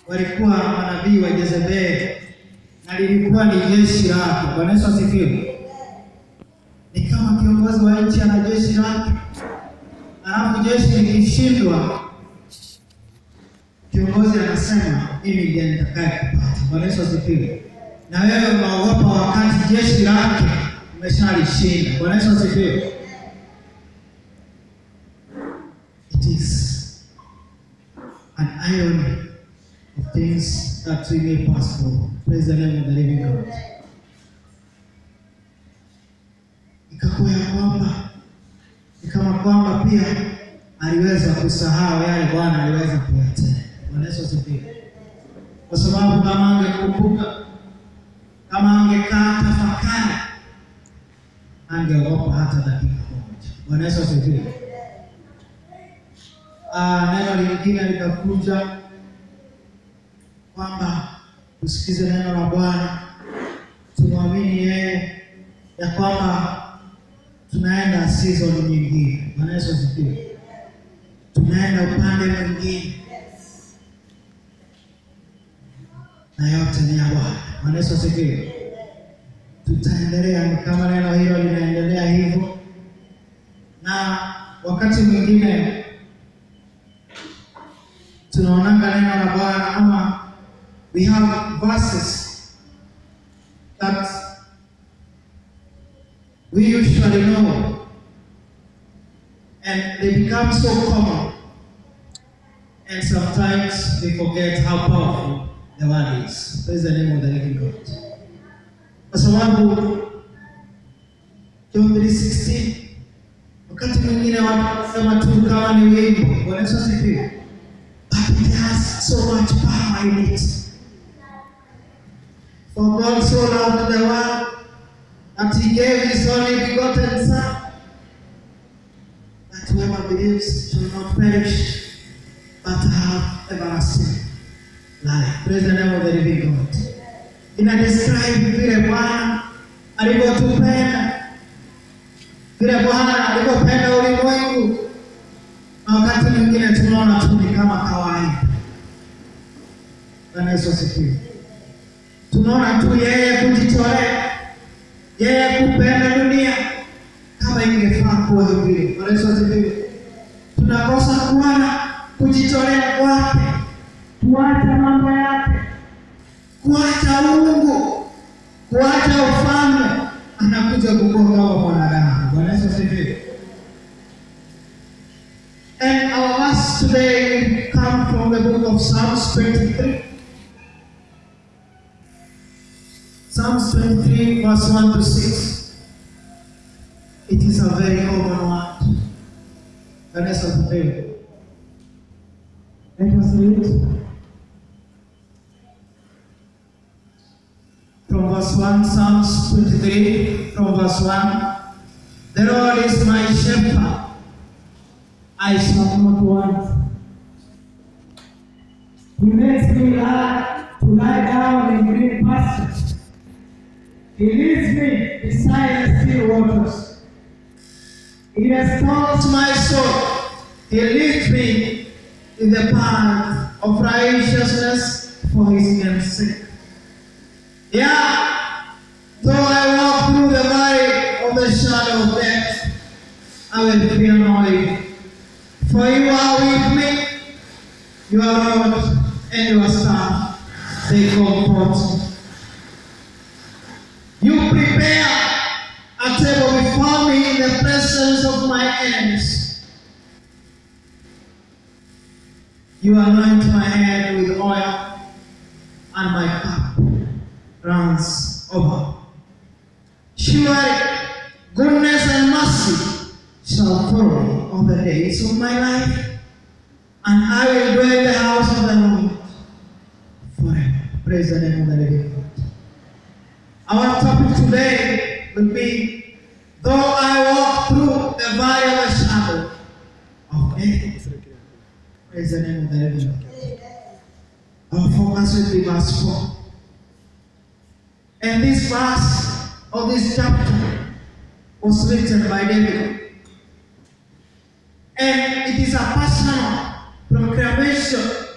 walikuwa manabii wa Jezebeli na lilikuwa ni jeshi lake. Bwana Yesu asifiwe. Ni kama kiongozi wa nchi ana jeshi lake. Alafu jeshi likishindwa, kiongozi anasema mimi ndiye nitakaye kupata. Bwana Yesu asifiwe. Na wewe unaogopa wakati jeshi lake umeshalishinda. Bwana Yesu asifiwe. It is an irony of things that we may pass through. Praise the name of the living God. Ikakuwa ya kwamba ni kama kwamba pia aliweza kusahau yale Bwana aliweza kuyatenda. Bwana Yesu asifiwe. Kwa sababu kama angekumbuka, kama angekaa tafakari, angeogopa hata dakika moja. Bwana Yesu asifiwe. Neno lingine likakuja kwamba tusikize neno la Bwana, tumwamini yeye, ya kwamba tunaenda season nyingine. Bwana Yesu asifiwe. Tunaenda upande mwingine. Na yote ni ya Bwana. Bwana Yesu asifiwe. Tutaendelea kama neno hilo linaendelea hivyo. Na wakati mwingine tunaonanga neno la Bwana ama we have verses that we usually know and they become so common, and sometimes we forget how powerful the word is. Praise the name of the living God. Kwa sababu John 3:16, wakati mwingine watu wanasema tu kama ni wimbo. Bwana Yesu asifiwe. But it has so much power in it. For God so loved the world that he gave his only begotten Son, that whoever believes shall not perish, but have everlasting life. Praise the name of the living God. Ina describe vile Bwana alivyotupenda, vile Bwana alivyopenda ulimwengu. Na wakati mwingine tunaona tu ni kama kawaida. Bwana Yesu asifiwe. Tunaona tu yeye kujitolea, yeye kupenda dunia kama ingefaa kuwa vile. Bwana Yesu asifiwe. Tunakosa kuona kujitolea kwake, kuacha mambo yake, kuacha Mungu, kuacha ufalme, anakuja kukonga wa mwanadamu. Bwana Yesu asifiwe. And our verse today come from the book of Psalms 23. Psalms 23 verse 1 to 6. It is a very common word. Bwana Yesu asifiwe. Let us read from verse 1, Psalms 23, from verse 1. The Lord is my shepherd, I shall not want. He makes me to lie down in green pastures. He leads me beside the still waters. He restores my soul. He leads me in the path of righteousness for his name's sake. Yeah, though I walk through the valley of the shadow of death, I will fear no evil. For you are with me, your rod and your staff, they comfort me. You prepare a table before me in the presence of my enemies. You anoint my head with oil, and my cup runs over. Surely goodness and mercy shall follow me all the days of my life, and I will dwell in the house of the Lord forever. Praise the name of the living God. Our topic today will be, though I walk through the valley of the shadow of death. Praise the name of the living God. Our focus will be verse 4. And this verse of this chapter was written by David. And it is a personal proclamation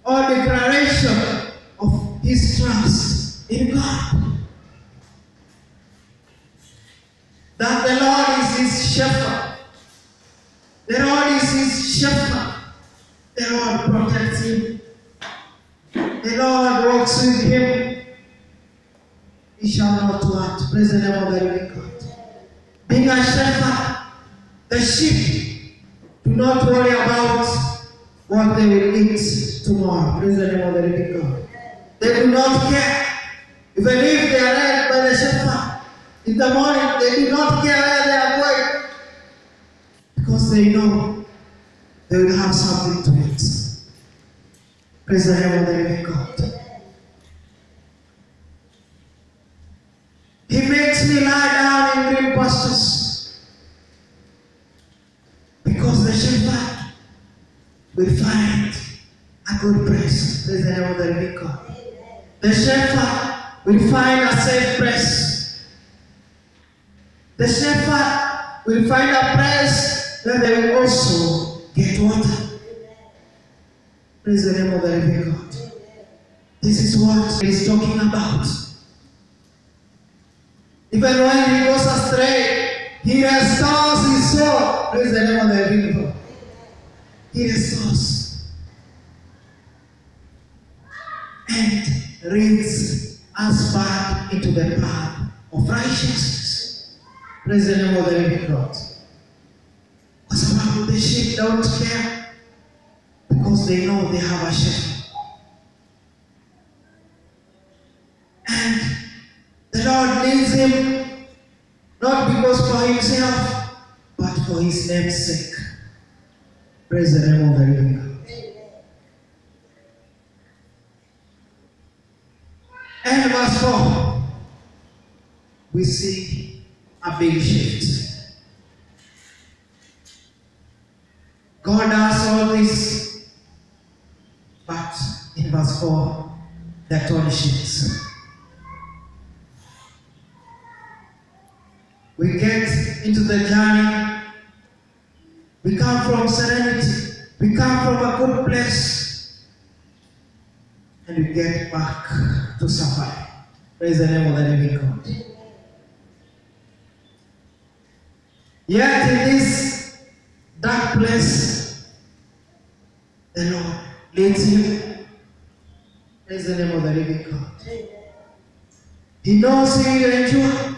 or declaration of his trust in God. That the Lord is his shepherd. The Lord is his shepherd. The Lord protects him. The Lord walks with him. He shall not want. Praise the name of the living God. Being a shepherd, the sheep do not worry about what they will eat tomorrow. Praise the name of the living God. They do not care. Even if they are led by the shepherd in the morning, they do not care where they are going. Because they know they will have something to eat. Praise the name of the living God. He makes me lie down in green pastures. Because the shepherd will find a good place. Praise the name of the living God. The shepherd will find a safe place. The shepherd will find a place where they will also get water. Praise the name of the living God. This is what he is talking about. Even when he goes astray, he restores his soul. Praise the name of the living God. He restores and leads us back into the path of righteousness. Praise the name of the living God. Kwa sababu the sheep don't care because they know they have a shepherd. And the Lord leads him not because for himself, but for his name's sake. Praise the name of the living God. And verse 4, we see a big shift. God does all this, but in verse 4, the tone shifts. We get into the journey. We come from serenity. We come from a good place. And we get back to suffer. Praise the name of the living God. Yet in this dark place, the Lord leads him. Praise the name of the living God. He knows he will endure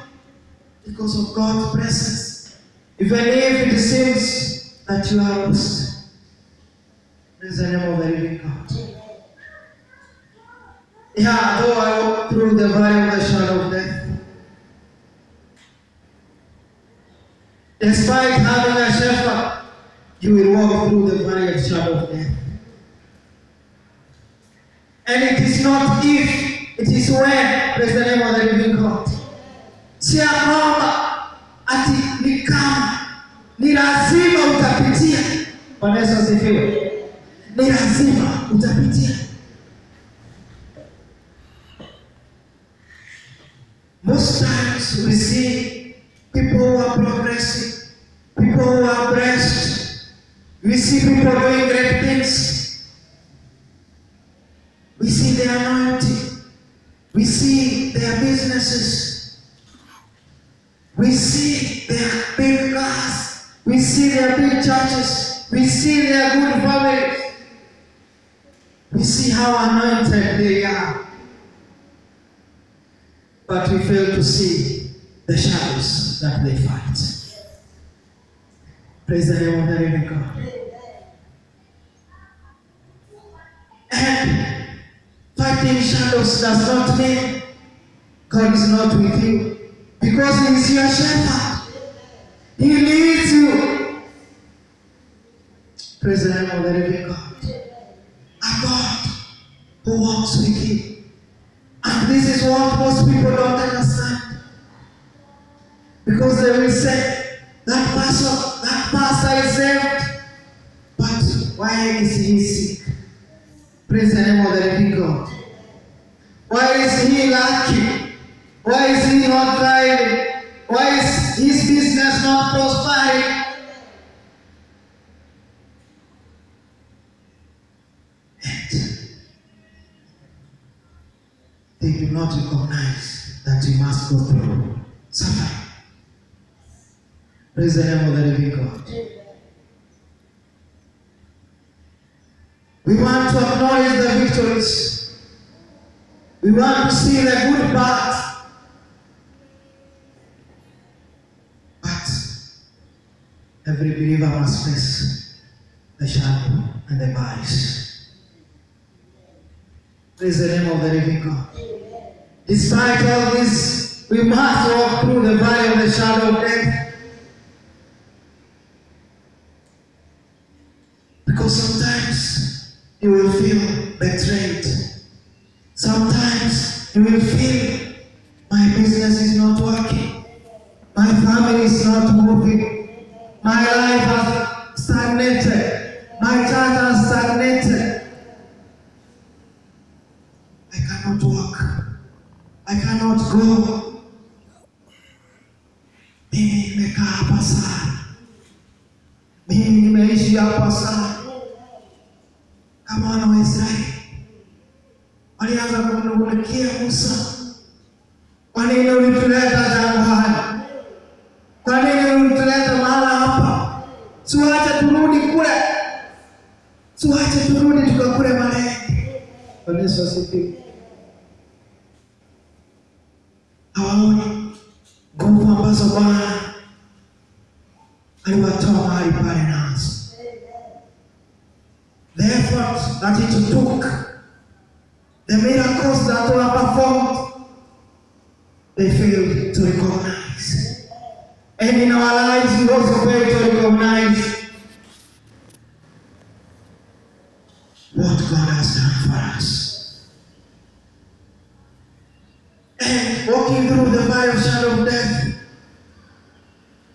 because of God's presence. Even if it seems that you are lost. Praise the name of the living God. Yeah, though I walk through the valley of the shadow of death, despite having a shepherd, you will walk through the valley of the shadow of death. And it is not if, it is when. Praise the name of the living God. Si ya kwamba ati ni kama ni lazima utapitia. Bwana Yesu asifiwe. Ni lazima utapitia. Most times we see people who are progressing, people who are blessed. We see people doing great things. We see their anointing. We see their businesses. We see their big cars. We see their big churches. We see their good families. We see how anointed they are. But we fail to see the shadows that they fight. Praise the name of the living God. And fighting shadows does not mean God is not with you. Because he is your shepherd. He leads you. Praise the name of the living God. A God who walks with you. And this is what most people don't understand. Because they will say, that pastor is saved. But why is he sick? Praise the name of the living God. Why is he lucky? Why is he not thriving? Why is his business not prospering? And they do not recognize that you must go through suffering. Praise the name of the living God. We want to acknowledge the victories. We want to see the good part. But every believer must face the shadow and the valleys. Praise the name of the living God. Despite all this, we must walk through the valley of the shadow of death. Because sometimes you will feel betrayed. Sometimes you will feel, my business is not working. My family is not moving. My life has stagnated. My church has stagnated. I cannot walk. I cannot go. Mimi nimekaa hapa sana. Mimi nimeishi hapa sana. Kama wana wa Israeli walianza kumnung'unikia Musa, kwa nini ulituleta jangwani? Kwa nini ulituleta mahali hapa? Tuache turudi kule. Tuache turudi tukakule malenge. Bwana Yesu asifiwe. Hawaoni nguvu ambazo Bwana aliwatoa mahali pale nazo. The effort that it took, the miracles that were performed, they failed to recognize. And in our lives, we also fail to recognize what God has done for us. And walking through the valley of shadow of death,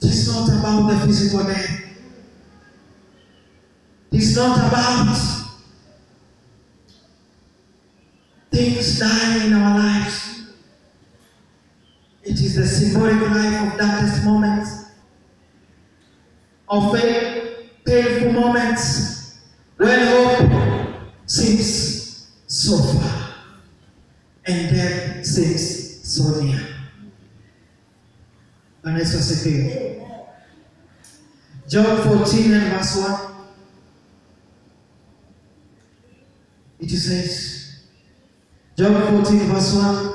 it is not about the physical death. It's not about things dying in our lives. It is the symbolic life of darkest moments, of painful moments, when hope seems so far and death seems so near. And let's just say, John 14 and verse 1. It says, John 14 verse 1,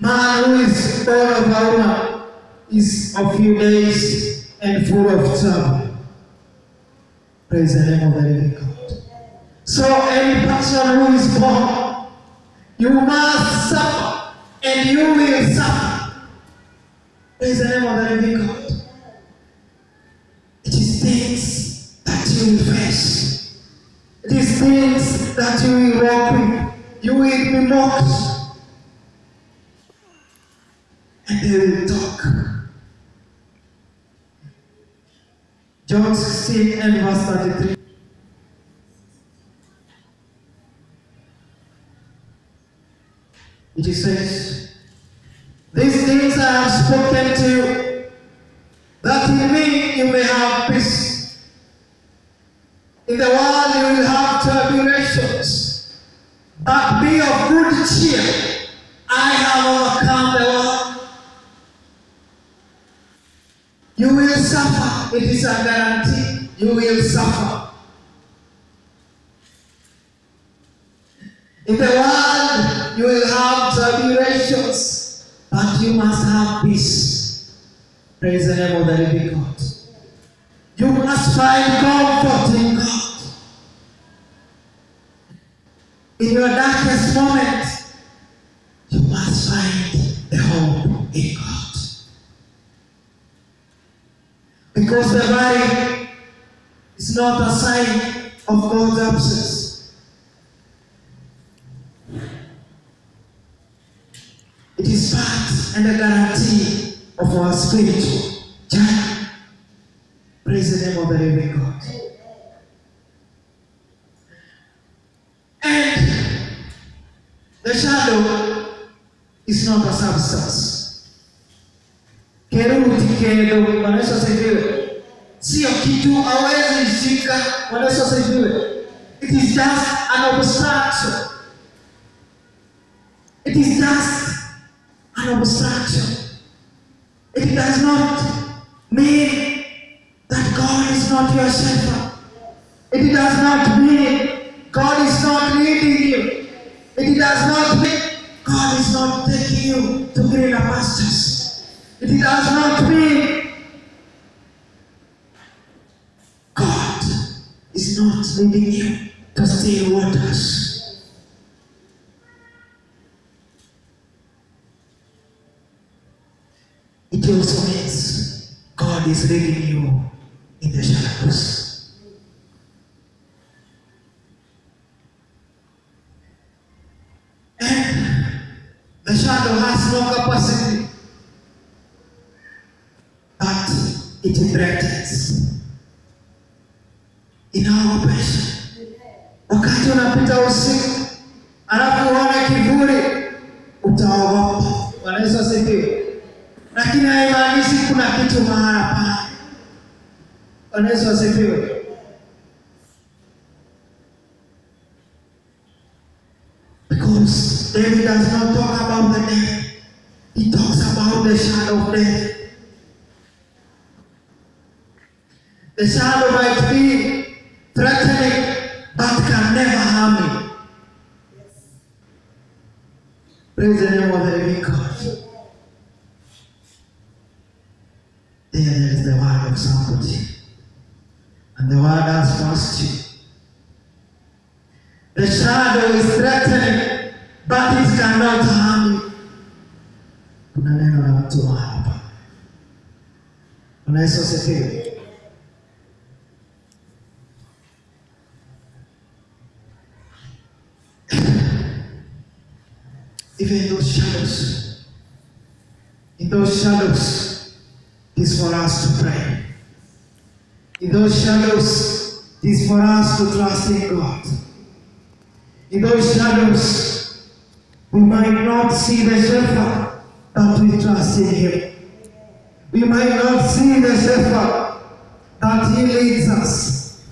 man who is born of a woman is of few days and full of trouble. Praise the name of the living God. So any person who is born, you must suffer and you will suffer. Praise the name of the living God. It is things that you will face. It is things that you will walk with. You will be mocked. And they will talk. John 16 and verse 33. It says, these things I have spoken to you, that in me you may have peace. In the world you will have tribulations, but be of good cheer. I have overcome the world. You will suffer. It is a guarantee. You will suffer. In the world you will have tribulations, but you must have peace. Praise the name of the living God. You must find comfort in God. In your darkest moment, you must find the hope in God. Because the valley is not a sign of God's absence. It is part and a guarantee of our spiritual journey. Praise the name of the living God. And the shadow is not a substance. Keruti kedo, Bwana Yesu asifiwe. Sio kitu hawezi shika, Bwana Yesu asifiwe. It is just an obstruction. It is just an obstruction. It does not mean that God is not your shepherd. It does not mean God is not leading you. It does not mean God is not taking you to greener pastures. It does not mean God is not leading you to still waters. It also means God is leading you in the shadows. And the shadow has no capacity, but it threatens. Inaogopesha. Wakati unapita usiku, alafu uone kivuli, utaogopa. Bwana Yesu asifiwe. Lakini haimaanishi kuna kitu mahala pale. Bwana Yesu asifiwe. Because David does not talk about the death. He talks about the shadow of death. The shadow might be threatening, but can never harm you. Praise the name of the living God. There is the word of somebody. And the word has passed you. The shadow is threatening, but it cannot harm you. Kuna neno la watu hapa. Bwana Yesu asifiwe. Even in those shadows, it is for us to pray. In those shadows, it is for us to trust in God. In those shadows, we might not see the shepherd, but we trust in him. We might not see the shepherd, but he leads us.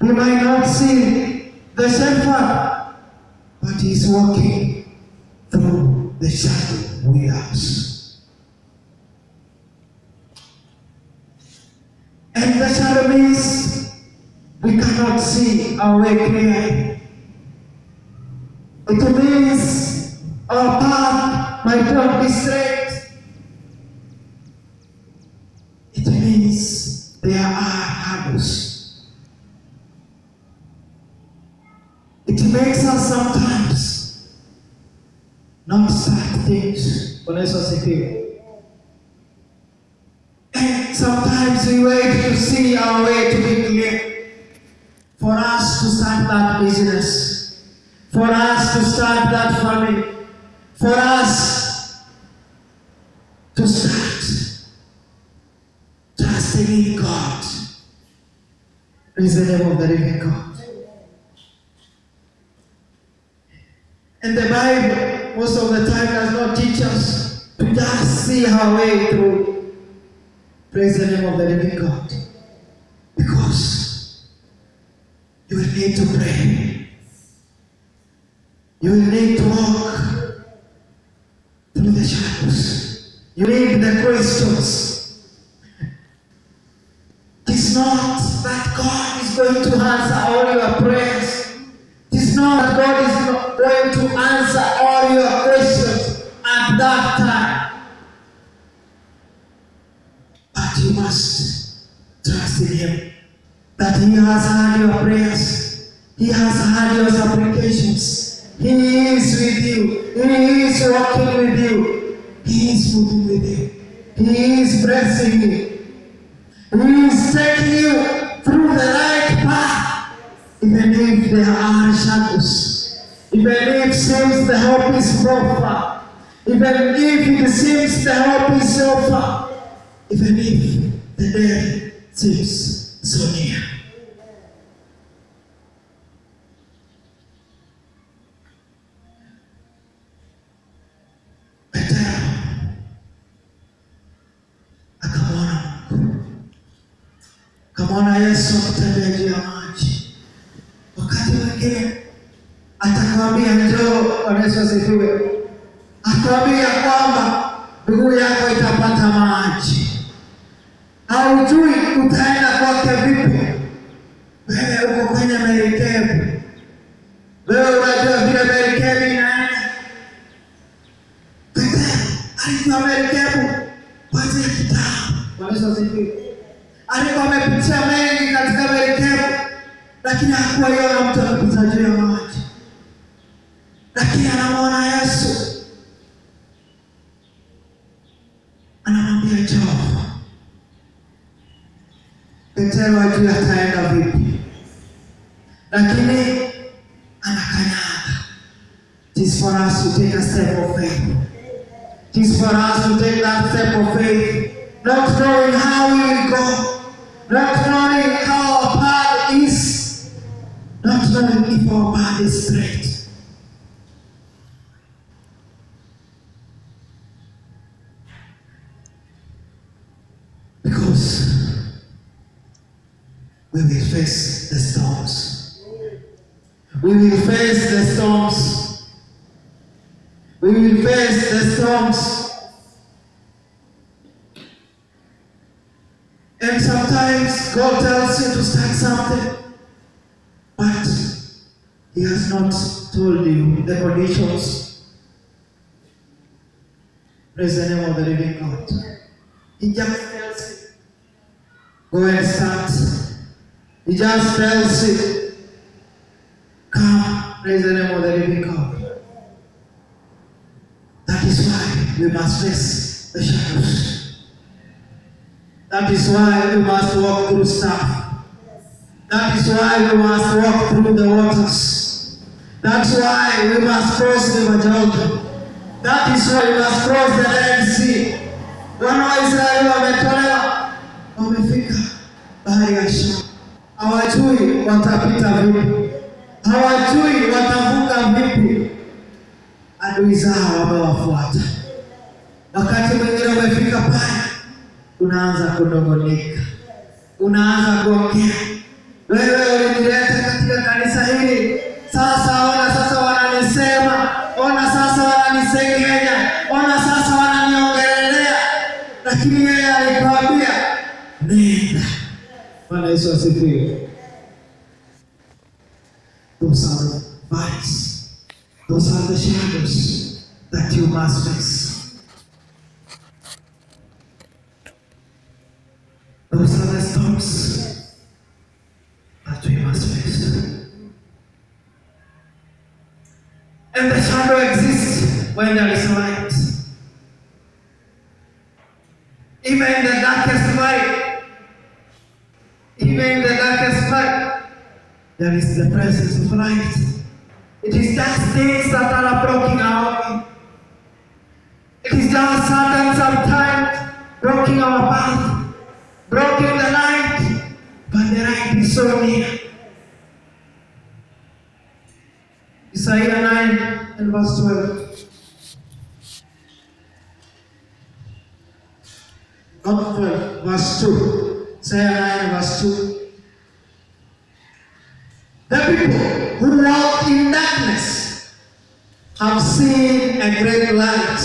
We might not see the shepherd, but he's walking through the shadow with us. And the shadow means we cannot see our way clearly. It means our path might not be straight. It means there are hurdles. It makes us sometimes not start things. And sometimes we wait to see our way to be clear. For us to start that business. For us to start that family. For us to start trusting in God. Praise the name of the living God. And the Bible, most of the time, does not teach us to just see our way through. Praise the name of the living God. Because you will need to pray. You will need to walk through the shadows. You need the questions. It is not that God is going to answer all your prayers. It is not that God is not going to answer all your questions at that time. But you must trust in him. That he has heard your prayers. He has heard your supplications. He is with you. He is walking with you. He is moving with you. He is blessing you. He is taking you through the right path. Even if there are shadows. Even if it seems the hope is so far. Even if it seems the hope is so far. Even if the death seems so near. Akamwona Yesu akitembea juu ya maji. Wakati wengine atakwambia njoo. Bwana Yesu asifiwe. Atakwambia kwamba miguu yako itapata maji. Haujui utaenda kwake vipi. Wewe uko kwenye merikebu. Wewe unajua vile merikebu inaenda. Petero alikuwa merikebu kwa ajili ya kitabu. Bwana Yesu asifiwe. Alikuwa amepitia mengi katika merikebu, lakini hakuwa yona mtu anapita juu ya maji. Lakini anamwona Yesu. Anamwambia njoo. Petero hajui ataenda vipi, lakini anakanyaga. It is for us to take a step of faith. It is for us to take that step of faith, not knowing how we will go, not knowing how our path is, not knowing if our path is straight. Because we will face the storms. We will face the storms. We will face the storms. And sometimes God tells you to start something, but He has not told you the conditions. Praise the name of the living God. He just tells you, go and start. He just tells you, come. Praise the name of the living God. That is why we must face the shadows. That is why we must walk through stuff. That is why we must walk through the waters. That's why we must cross the Jordan. That is why we must cross the Red Sea. Wana wa Israeli wametolewa, wamefika bahari ya Shamu. Hawajui watapita vipi. Hawajui watavuka vipi. Adui zao wamewafuata. Wakati mwingine umefika pale, unaanza kunongonika. Unaanza kuongea. Wewe ulinileta katika kanisa hili. Sasa ona sasa wananisema. Ona sasa wananisengenya. Ona sasa wananiongelelea. Lakini yeye alikwambia, nenda. Bwana Yesu asifiwe. Those are the valleys. Those are the shadows that you must face. Those are the storms that we must face. And the shadow exists when there is light. Even in the darkest night, there is the presence of light. It is just things that are blocking our way. It is just Satan sometimes blocking our path, blocking the light, but the light is so near. Isaiah 9 and verse 12. Not 12, verse 2. Isaiah 9 verse 2. The people who walk in darkness have seen a great light.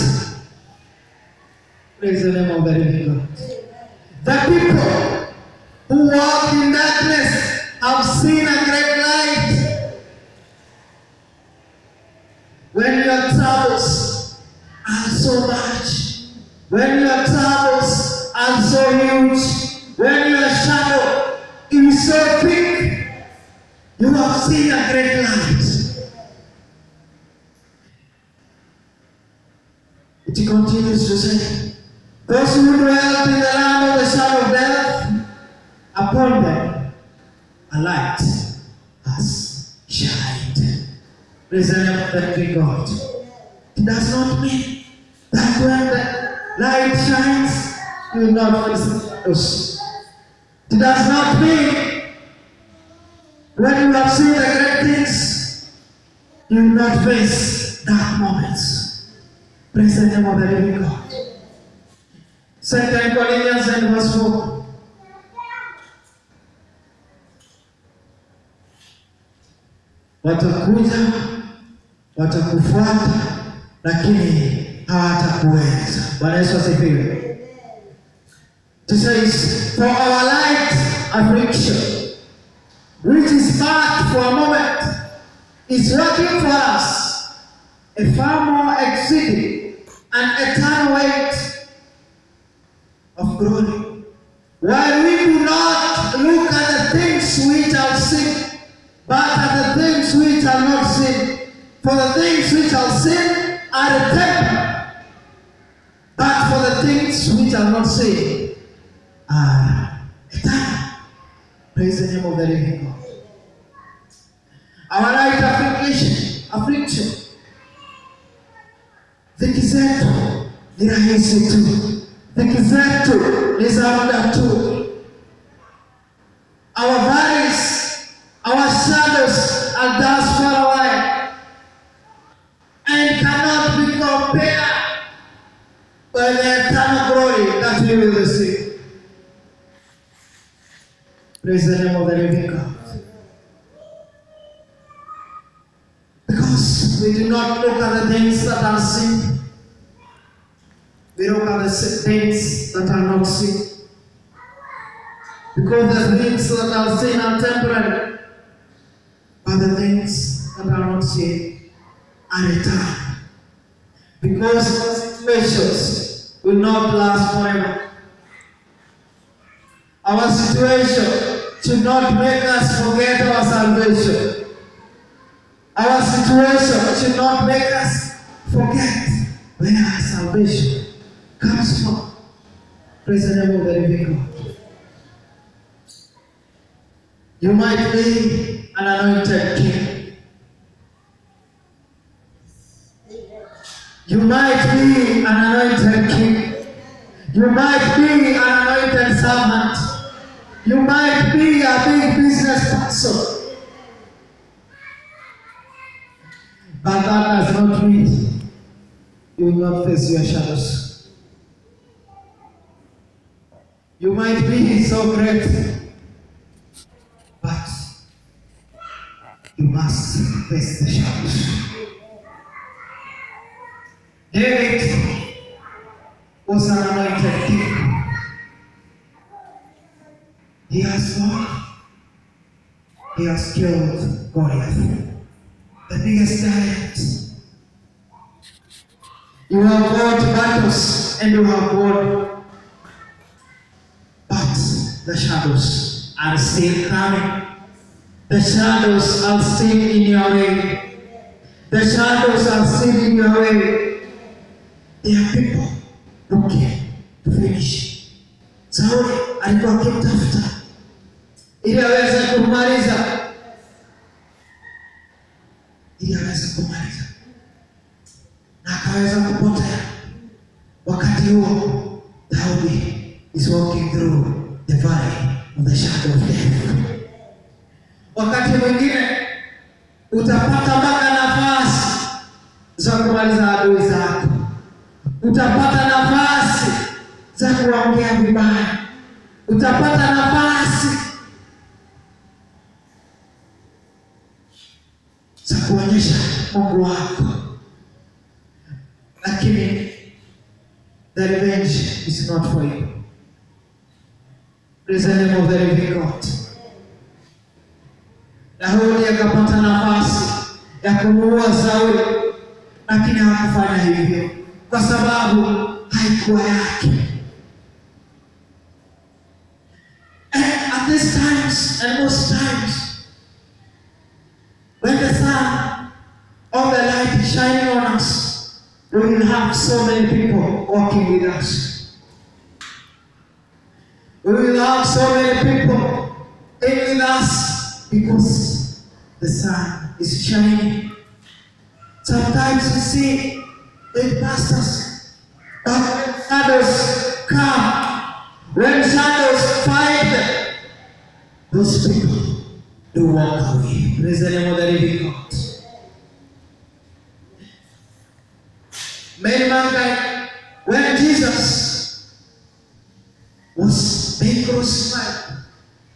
Praise the name of the living God. The people who walk in darkness have seen a great light. When your troubles are so much, when your troubles are so huge, when your shadow is so thick, you have seen a great light. It continues to say, those who dwell in the land of the shadow of death, upon them a light has shined. Praise the name of the living God. It does not mean that when the light shines, you will not face the shadows. It does not mean when you have seen the great things, you will not face dark moments. Praise the name of the living God. 2 Corinthians and verse 4. Watakuja watakufuata lakini hawatakuweza. Bwana Yesu asifiwe. It says, for our light affliction, which is but for a moment, is working for us a far more exceeding and eternal weight of glory. While we do not look at the things which are seen, but at the things which are not seen. For the things which are seen are temporal, but for the things which are not seen are eternal. Praise the name of the living God. Our light affliction. Dhiki zetu ni rahisi tu. Dhiki zetu ni za muda tu. Our valleys, our shadows are thus far away and cannot be compared with the eternal glory that we will receive. Praise the name of the living God. Because we do not look at the things that are seen, we look at the things that are not seen. Because the things that are seen are temporary, but the things that are not seen are eternal. Because situations will not last forever. Our situation should not make us forget our salvation. Our situation should not make us forget where our salvation comes from. Praise the name of the living God. You might be an anointed king. You might be an anointed king. You might be an anointed servant. You might be a big business person. But that does not mean you will not face your shadows. You might be so great, but you must face the shadows. David was an anointed king. He has fought. He has killed Goliath, the biggest giant. You have fought battles and you have won, but the shadows are still coming. The shadows are still in your way. The shadows are still in your way. There are people looking to finish. Sauli alikuwa akimtafuta ili aweze kumaliza. Na akaweza kupotea. Wakati huo Daudi is walking through the valley of the shadow of death. Wakati mwingine utapata mpaka nafasi za kumaliza adui zako. Utapata nafasi za kuongea vibaya. Utapata nafasi za kuonyesha Mungu wako. Lakini the revenge is not for you. Praise the name of the living God. Daudi akapata nafasi ya kumuua Sauli, lakini hakufanya hivyo kwa sababu haikuwa yake. At these times and most times, when the sun of the light is shining on us, we will have so many people walking with us. We will have so many people in with us because the sun is shining. Sometimes we see it pastors, but when shadows come, when shadows fight them, those people do walk away. Praise the name of the living God. Many mankind, when Jesus was being crucified,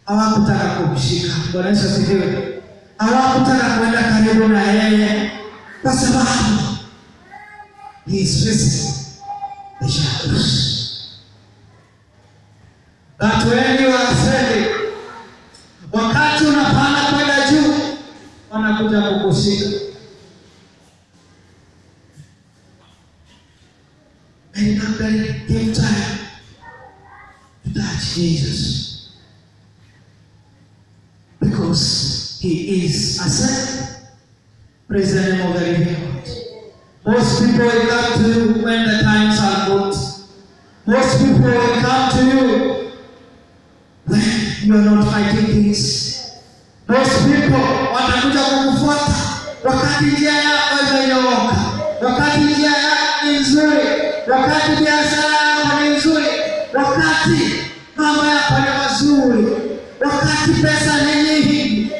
hawakutaka kumshika. Bwana Yesu asifiwe. Hawakutaka kwenda karibu na yeye. kwa sababu he is facing the shadows. But when you are ascending, wakati unapanda kwenda juu, wanakuja kukushika. And not very give time to touch Jesus, because he is ascending. Praise the name of the living God. Most people will come to you when the times are good. Most people will come to you when you are not fighting things. Most people watakuja kukufuata wakati njia yako imenyooka, wakati njia yako ni nzuri, wakati biashara yako ni nzuri, wakati mambo yako ni mazuri, wakati pesa ni nyingi,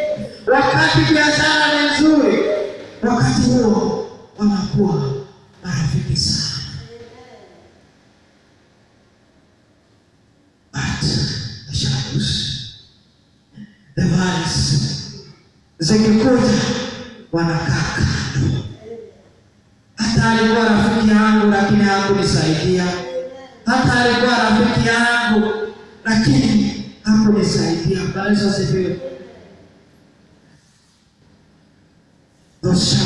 wakati biashara ni nzuri, wakati huo wanakuwa marafiki sana. But the shadows, the valleys, zikikuja wanakaa kando. Hata alikuwa rafiki yangu lakini hakunisaidia. Hata alikuwa rafiki yangu lakini hakunisaidia. Bwana asifiwe. Those